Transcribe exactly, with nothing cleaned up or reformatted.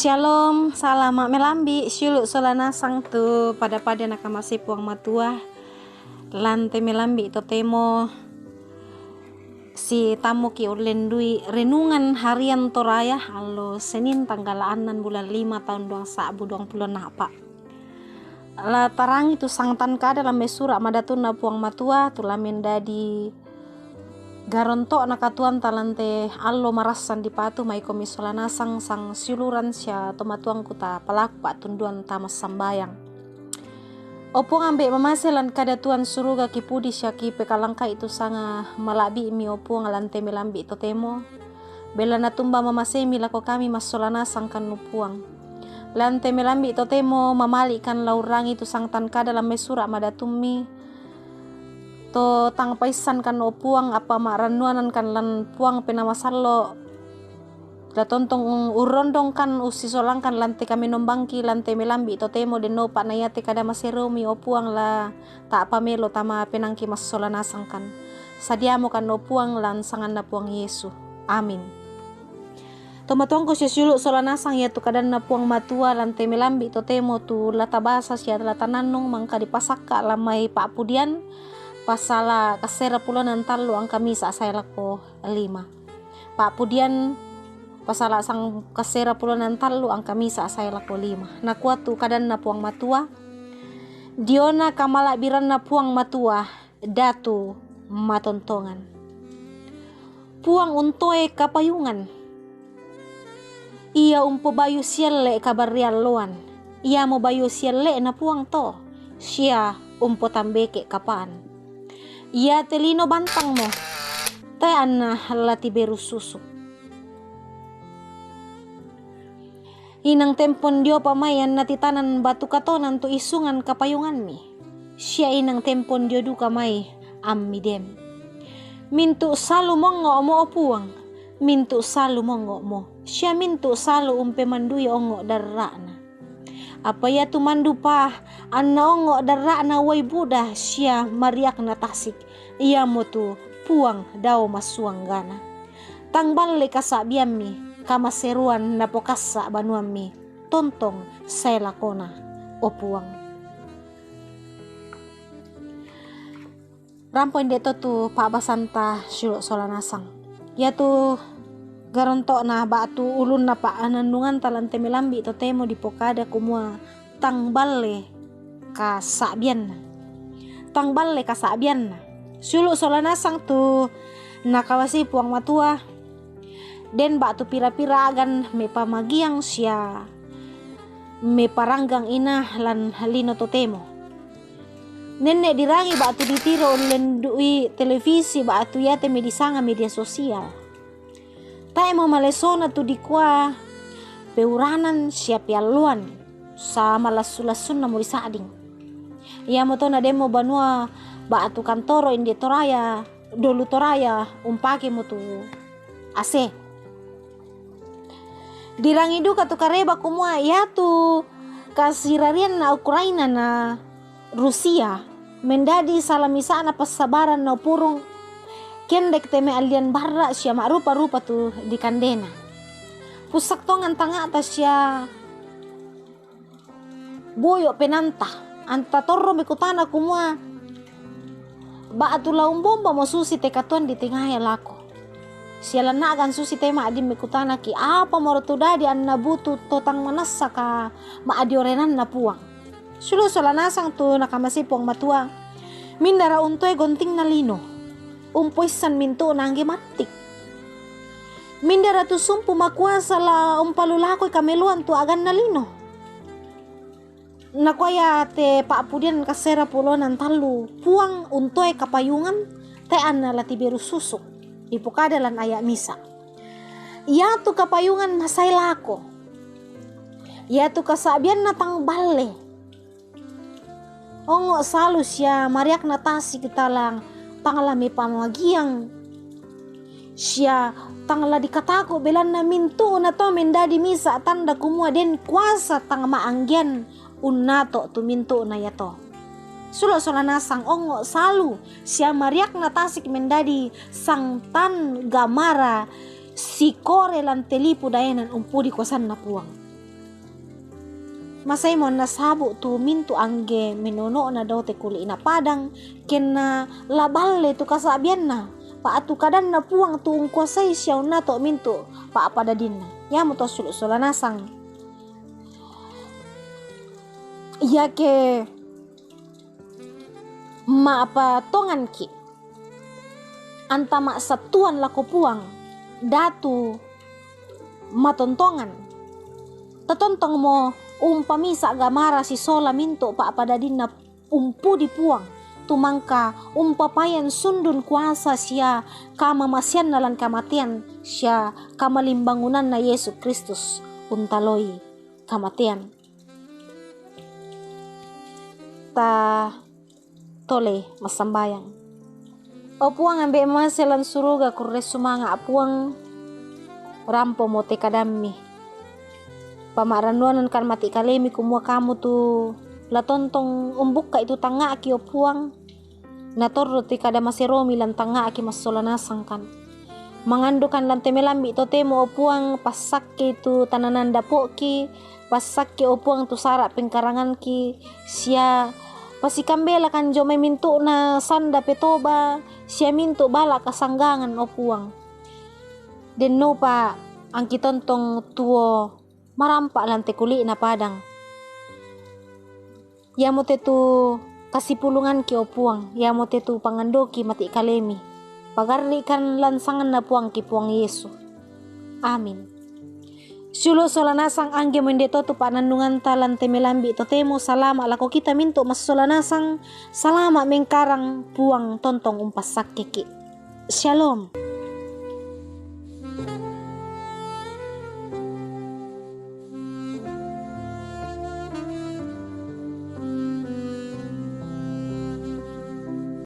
Shalom, salama' melambi', siulu' sola nasang tu pada-pada nakamasei Puang Matua. Lan te melambi' totemo sitammuki' ullendui renungan harian Toraya, allo Senin, tanggal annan bulan lima taun duang sa'bu duang pulo na'pa'. La tarangi tu sangtan kada lan mai sura' madatunna Puang Matua, tu la mendadi garonto'na katuoanta lan te allo marassan dipatu, maikomi sola nasang sangsiuluran sia tomatuangku ta palaku pa'tunduan ta massambayang. O Puang, ambe' mamase lan kadatuan suruga, kipudi sia kipekalangkai tu sanga mala'bi'mi, o Puang, lan te melambi' totemo. Bella natumba mamaseimi lako kami massola nasangkan, o Puang. Lan te melambi' totemo mamali'kan la urrangi tu sangtan kada lan mai sura' madatummi. To tang paissankan, o Puang, apa ma'rannuanankan lan Puang Penaa Masallo'. La tontong urrondongkan ussisolangkan lan te kamenombangki lan te melambi' totemo dennopa na iate kada maseromi, o Puang, la ta'pamelo tama penaangki massola nasangkan. Sadiamokan, o Puang, lan sanganna Puang Yesu. Amin. Tomatuangku sia siulu' sola nasang, iatu kadanna Puang Matua lan te melambi' totemo tu la tabasa sia la tanannung mangka dipasakka' lan mai Pa'pudian pasala' kassera pulo nang tallu angka misa' sae lako lima. Pa'pudian pasala' sang kassera pulo nang tallu angka misa' sae lako lima. Nakua tu kadanna Puang Matua, diona kamala'biranna Puang Matua, Datu matontongan. Puang untoe kapayungan. Ia umpobayu sielle' kabarrialloan. Iamo bayu sielle'na Puang to, sia umpotambeke' kapaan. Iate lino bantangmo, tae' anna la tiberu susu'. Inang tempon diopa mai anna titanan batu katonan tu isungan kapayungammi, sia inang tempon dio duka mai ammi den. Mintu' salu mongngo'mo, o Puang, mintu' salu mongngo'mo, sia mintu' salu umpemandui ongngo' darra'na. Apa iatu mandu pah anna ongngo' darra'na uai buda sia mariakna tasik, iamotu Puang dao massuanggana. Tang balle kasa'biammi, kamaseroan napokassa' banuammi, tontong sae lakona, o Puang. Rampo inde to tu pa'basanta siulu' sola nasang. Iatu garonto'na ba'tu ulunna pa'anannunganta lan te melambi' totemo dipokada kumua tang balle kasa'bianna. Tang balle kasa'bianna. Siulu' sola nasang tu nakawasai Puang Matua, den ba'tu pira-pira a'gan mepamagiang sia meparanggang inaa lan lino totemo. Nenne' dirangi ba'tu ditiro ullendui televisi ba'tu iate medisanga media sosial. Tae'mo malesona tu dikua peuranan sia pealloan, samalassu-lassunnamo disa'ding. Iamoto na denmo banua ba'tu kantoro inde Toraya, dolu Toraya umpakemo tu A C. Dirangi duka tu kareba kumua iatu kasirarianna Ukraina na Rusia mendadi sala misa'na passabaran naupurung kendek te meallian barra' sia ma'rupa-rupa tu dikandena. Pussak tongan tangnga'ta sia boyo' penaanta, anta torro mekutana kumua, ba'tu la umba-umbamo susi te katuoan ditingahe lako. Sia lan a'gan susi te ma'din mekutanaki, apamoro tu dadi anna butu to tang manassaka ma'diorenanna Puang. Siulu' sola nasang tu nakamasei Puang Matua, mindara untoe gontingna lino, umpoissan mintu'na angge mattik. Mindara tu sumpu makuasa la umpalulakoi kameloan tu a'ganna lino. Nakua iate Pa'pudian kassera pulo nang tallu, Puang untoe kapayungan, tae' anna la tiberu susu'. Dipokada lan aya' misa'. Iatu kapayungan masae lako. Iatu kasa'bianna tang balle. Ongo' salu sia mariakna tasik talang, tang la mepamagiang. Sia tang la dikataku' belanna mintu'na to mendadi misa' tanda kumua den kuasa tang ma'anggean unnato' tu mintu'na iato. Siulu' sola nasang ongo' salu sia mariakna tasik mendadi sangtan gamara sikore lan te lipu daenan umpudi kuasanna Puang. Masaimo nassabu tu mintu' angge minono'na daote kuli'na padang, kenna la balle tu kasa'bianna, pa'tu kadanna Puang tu ungkuasai sia unnato' mintu' pa'padadinna. Iamoto sulu' sola nasang. Iake ma'patonganki', anta ma'sattuan lako Puang, Datu matontongan. Tatontongmo umpamisa' gamara sisola mintu' pa'padadinna umpudi Puang, tu mangka umpapayan sundun kuasa sia kamamaseanna lan kamatean sia kamalimbangunanna Yesu Kristus untaloi kamatean. Ta tole massambayang. O Puang, Ambe' mase lan suruga, kurre sumanga' Puang, rampomo te kadammi. Pama'rannuanankan mati' kalemi kumua Kamu tu la tontong umbukka'i tu tangnga'ki, o Puang, natorro te kada maseromi lan tangnga'ki massola nasangkan. Mangandukan lan te melambi' totemo, o Puang, passakkei tu tananan dapo'ki, passakke, o Puang, tu sara' pengkaranganki, sia pasikambelakan jomai mintu'na sanda petoba, sia mintu' bala' kasanggangan, o Puang. Dennopa angki tontong tuo marampa' lan te kuli'na padang. Iamote tu kasipulunganki, o Puang, iamote tu pangandoki mati' kalemi. Pagarri'kan lan sanganna Puangki, Puang Yesu. Amin. Siulu' sola nasang, anggemo inde to tu pa'nannunganta lan te melambi' totemo. Salama' lako kita mintu' massola nasang. Salama' mengkarang, Puang tontong umpassakkeki'. Shalom.